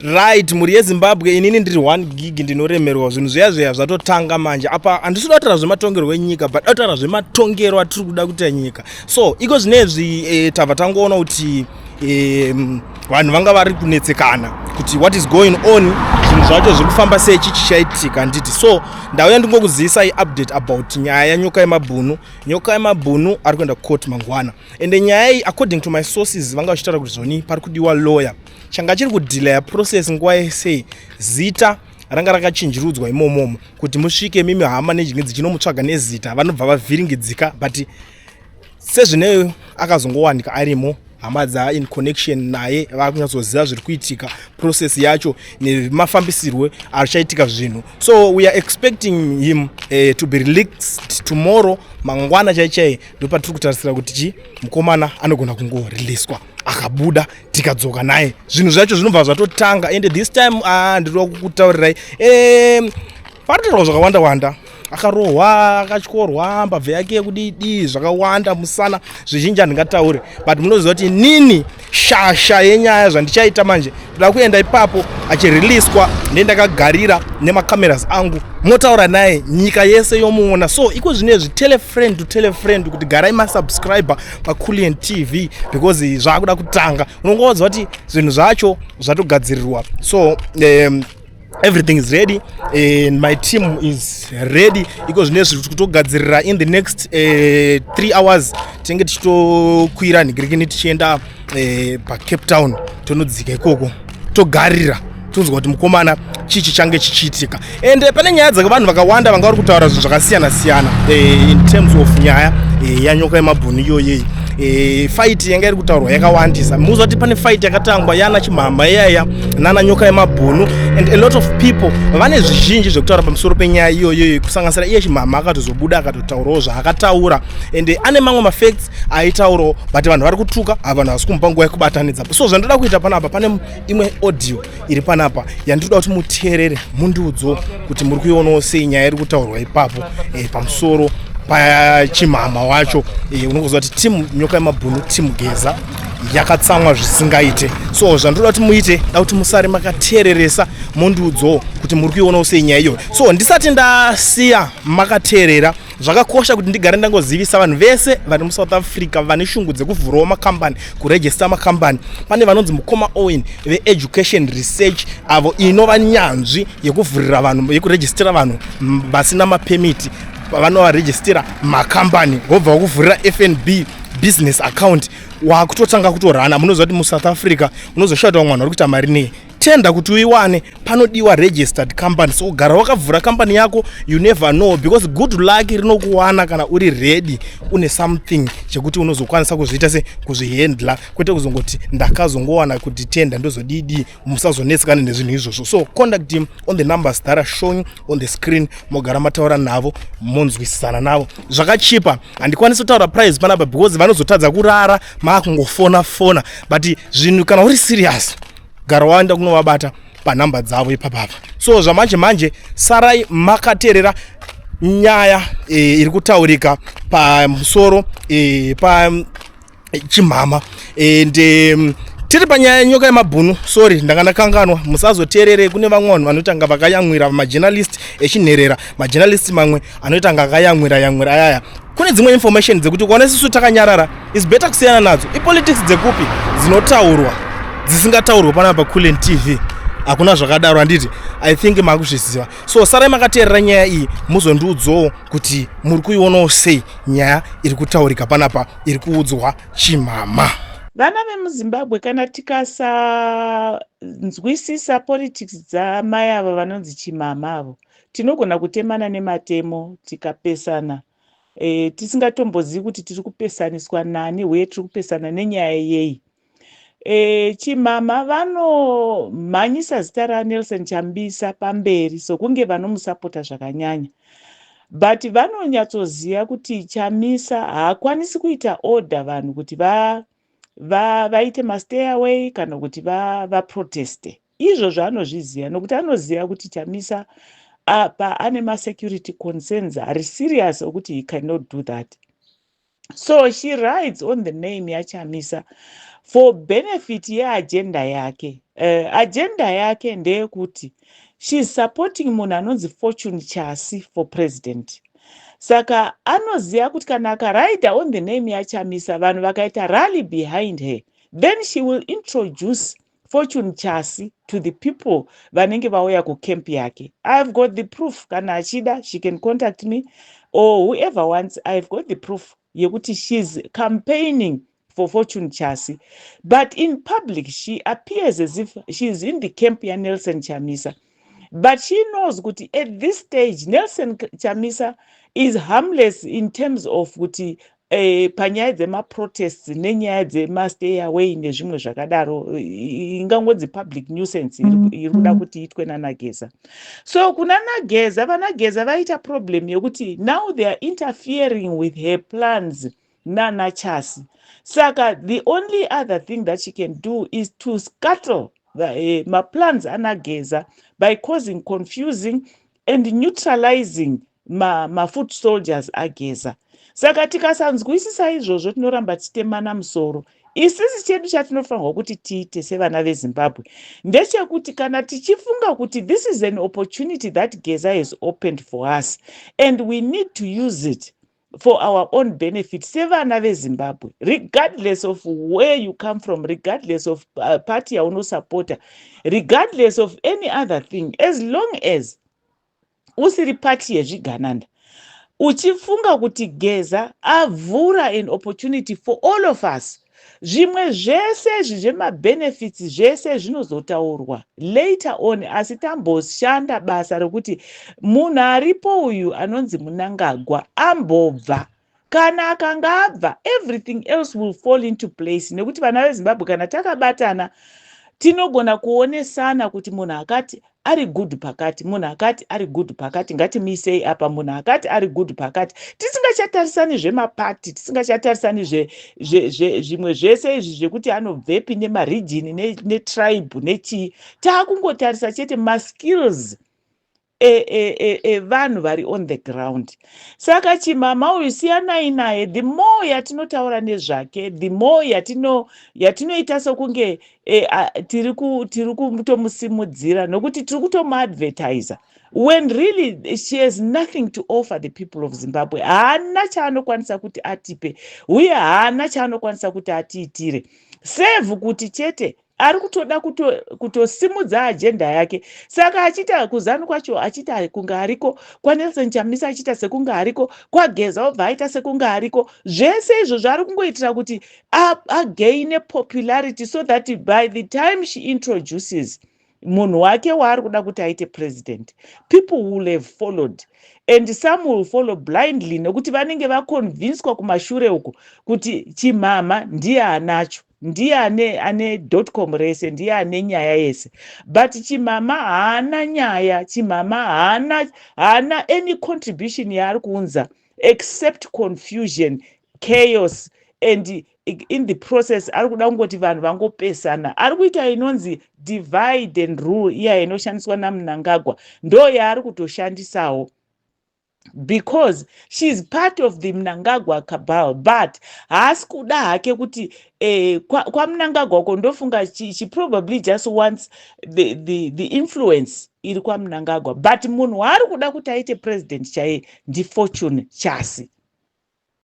Right, mhuri yeZimbabwe, inini ndiri 1 gig, ndinoremerwa. Zvinhu zviya zviya zvatotanga manje. Apa handisi kuda kutaura zvematongerwo enyika, but kutaura zvematongero atiri kuda kuita nyika. So iko zvinezvi tabva tangoona kuti vanhu vanga vari kunetsekana kuti what is going on, zvinhu zvacho zviri kufamba sei, chii chichaitika, handiti? So ndauya ndingokuzivisa update about nyaya yaNyoka yemabhunu. Nyoka yemabhunu ari kuenda kucourt mangwana, ende nyaya iyi, according to my sources, vanga vachitaura kuti zvoni pari kudiwa lawyer. Changa chiri kudelaya process nguva yesei, zita ranga rakachinjirudzwa imomomo kuti musvike mimi hama nejinge dzichinomutsvaga nezita, vanobva vavhiringidzika. But sezvineyo akazongowanika arimo, hama dza in connection naye vakunyatsoziva zviri kuitika, process yacho nemafambisirwe achichaitika zvinhu. So we are expecting him to be released tomorrow, mangwana chai chai. Ndopatiri kutarisira kuti chi mukomana anogona kungoriliswa, akabuda, tikadzoka naye, zvinhu zvacho zvinobva zvatotanga. And this time ndinoda kukutaurirai, panotaurwa zvakawanda wanda. Akarohwa, akatyorwa mbabvu yake yekudidi, zvakawanda musana, zvizhinji handingataure, but munoziva kuti nini shasha yenyaya. Zvandichaita manje, ndoda kuenda ipapo achiriliswa, nendakagarira nemacameras angu, motaura naye, nyika yese yomuona. So iko zvinezvi, tell a friend to tell a friend kuti garai masubscriber paCulian TV, because zvaakuda kutanga. Unongoudza kuti zvinhu zvacho zvatogadzirirwa. So everything is ready and my team is ready. Iko zvinezvi kutogadzirira, in the next 3 hours tinenge tichitokwira nhingirikini tichienda paCape Town, tonodzika ikoko, togarira, tonzwa kuti mukomana chii chichange chichiitika. And pane nyaya dzakavanhu vakawanda vanga vari kutaura zvinhu zvakasiyana siyana in terms of nyaya yaNyoka yemabhunu iyoyei. Fight yanga iri kutaurwa yakawandisa. Muziva kuti pane fight yakatangwa yana Chimhama iyaya nana Nyoka yemabhunu, and a lot of people vane zvizhinji zvekutaura pamusoro penyaya iyoyoyo, kusanganisira iye Chimhama akatozobuda akatotaurawo zvaakataura, and ane mamwe mafacts aitaurawo, but vanhu vari kutuka ava, vanhu havasi kumupa nguva yekubatanidza. So zvandoda kuita panapa, pane imwe audio iri panapa yandinoda kuti muteerere, mundiudzewo kuti muri kuionawo sei nyaya iri kutaurwa ipapo pamusoro pachimhama wacho. Unokuziva kuti team Nyoka yemabhunu, team Geza, yakatsamwa zvisingaite. So zvandoda kuti muite, da kuti musare makateereresa, mondiudzawo kuti muri kuionawo sei nyaya iyoyo. So ndisati ndasiya makateerera, zvakakosha kuti ndigare ndangozivisa vanhu vese vari muSouth Africa vane shungu dzekuvhurawo makambani, kurejista makambani. Pane vanonzi mukoma Owen veEducation Research, avo inova nyanzvi yekuvhurira vanhu, yekurejistira vanhu vasina mapemiti. Vanovarejistira makambani, vobva vakuvhurira FNB business account, wakutotanga kutorana. Munoziva kuti muSouth Africa unozoshata vamwe vanhu vari kuita mari nei. Tenda kuti uiwane, panodiwa registered company. So gara wakavhura company yako, you never know, because good luck rinokuwana kana uri ready, une something chekuti unozokwanisa kuzviita se kuzvihandla, kwete kuzongoti ndakazongowana kuti tenda ndozodidi. Musazonetsekana nezvinhu izvozvo. So contact him on the numbers that are showing on the screen, mogara mataura navo, monzwisisana navo. Zvakachipa, handikwanisi kutaura price panapa because vanozotadza kurara maakungofona fona, but zvinhu kana uri serious, gara waenda kunovabata panhamba dzavo ipapapa. So zvamanje manje, sarai makateerera nyaya iri kutaurika pamusoro pa Chimhama. And tiri panyaya yeNyoka yemabhunu. Sorry, ndanga ndakanganwa. Musazoteerere kune vamwe vanhu vanoita nga vakayamwira majournalist echinherera, majournalist mamwe anoita nga akayamwira yamwira ayaya. Kune dzimwe information dzekuti ukaona isusu takanyarara, is better kusiyana nadzo. Ipolitics dzekupi dzinotaurwa dzisingataurwa panapa paCulian TV? Hakuna zvakadaro, handiti? I think makuzviziva. So sarai makateerera nyaya iyi, muzondiudzawo kuti muri kuionawo sei nyaya iri kutaurika panapa, iri kuudzwa Chimhama. Vana vemuZimbabwe, kana tikasanzwisisa politics dzamai ava vanonzi Chimama avo, tinogona kutemana nematemo, tikapesana tisingatombozivi kuti tiri kupesaniswa nani uye tiri kupesana nenyaya yei. Chimama vanomhanyisa zita raNelson Chamisa pamberi sokunge vanomusapota zvakanyanya, but vanonyatsoziva kuti Chamisa haakwanisi kuita order vanhu kuti vaite mastay away kana kuti vaproteste. Izvozvo anozviziva, nokuti anoziva kuti Chamisa apa ane masecurity concerns ari serious okuti he cannot do that. So she rides on the name yaChamisa. For benefit yeagenda yake. Agenda yake ndeyekuti she is supporting munhu anonzi Fortune Chasi for president. Saka anoziva kuti kana akaraida on the name yaChamisa, vanhu vakaita rally behind her, then she will introduce Fortune Chasi to the people vanenge vauya kucamp yake. I've got the proof. Kana achida, she can contact me or whoever wants. I've got the proof yekuti she's campaigning for Fortune Chasi, but in public she appears as if she's in the camp yaNelson Chamisa. But she knows kuti at this stage Nelson Chamisa is harmless in terms of kuti panyaya dzemaprotests nenyaya dzemastay away nezvimwe zvakadaro, ingangonzi public nuisance iri kuda kuti itwe nanaGeza. So kuna naGeza, vanaGeza vaita problem yekuti now they are interfering with her plans nanaChasi. Saka the only other thing that she can do is to scuttle the maplans anaGeza by causing confusing and neutralizing mafoot soldiers aGeza. Saka tikasanzwisisa izvozvo, tinoramba tichitemana musoro. Isisi chedu chatinofanirwa kuti tiite sevana veZimbabwe ndechekuti kana tichifunga kuti this is an opportunity that Geza has opened for us and we need to use it for our own benefit sevana veZimbabwe, regardless of where you come from, regardless of party yaunosapota, regardless of any other thing, as long as usiri party yezvigananda, uchifunga kuti Geza avhura an opportunity for all of us, zvimwe zvese izvi zvemabenefits zvese zvinozotaurwa later on. Asi tamboshanda basa rekuti munhu aripo uyu anonzi Mnangagwa ambobva. Kana akanga abva, everything else will fall into place, nekuti vana veZimbabwe, kana takabatana, tinogona kuonesana kuti munhu akati ari good pakati, munhu akati ari good pakati, ngatimuisei apa, munhu akati ari good pakati, tisingachatarisani zvemapati, tisingachatarisani zvimwe zvese izvi zvekuti anobvepi, nemaregion, netribe, nechii. Taakungotarisa chete maskills evanhu vari on the ground. Saka Chimama uyu siyanai naye. The more yatinotaura nezvake, the more yatinoita sokunge tiri kutomusimudzira, nokuti tiri kutomuadvertisa when really she has nothing to offer the people of Zimbabwe. Haana chaanokwanisa kuti atipe, uye haana chaanokwanisa kuti atiitire, save kuti chete ari kutoda kutosimudza agenda yake. Saka achiita kuZANU kwacho, achiita kunge ariko kwaNelson Chamisa, achiita sekunge ariko kwaGeza, obva aita sekunge ariko. Zvese izvozvo ari kungoitira kuti againe popularity, so that by the time she introduces munhu wake waari kuda kuti aite president, people will have followed, and some will follow blindly, nekuti vanenge vaconvinswa kumashure uko kuti Chimama ndiye anacho, ndiye ane dotcom rese, ndiye ane nyaya yese. But Chimama haana nyaya. Chimama haana any contribution yaari kuunza except confusion, chaos, and in the process ari kuda kungoti vanhu vangopesana. Ari kuita inonzi divide and rule iya inoshandiswa naMnangagwa, ndo yaari kutoshandisawo, because she is part of the Mnangagwa cabal. But haasi kuda hake kuti kwaMnangagwa ko ndofunga she probably just wants the influence iri kwaMnangagwa. But munhu waari kuda kuti aite president chaiye ndiFortune Chasi.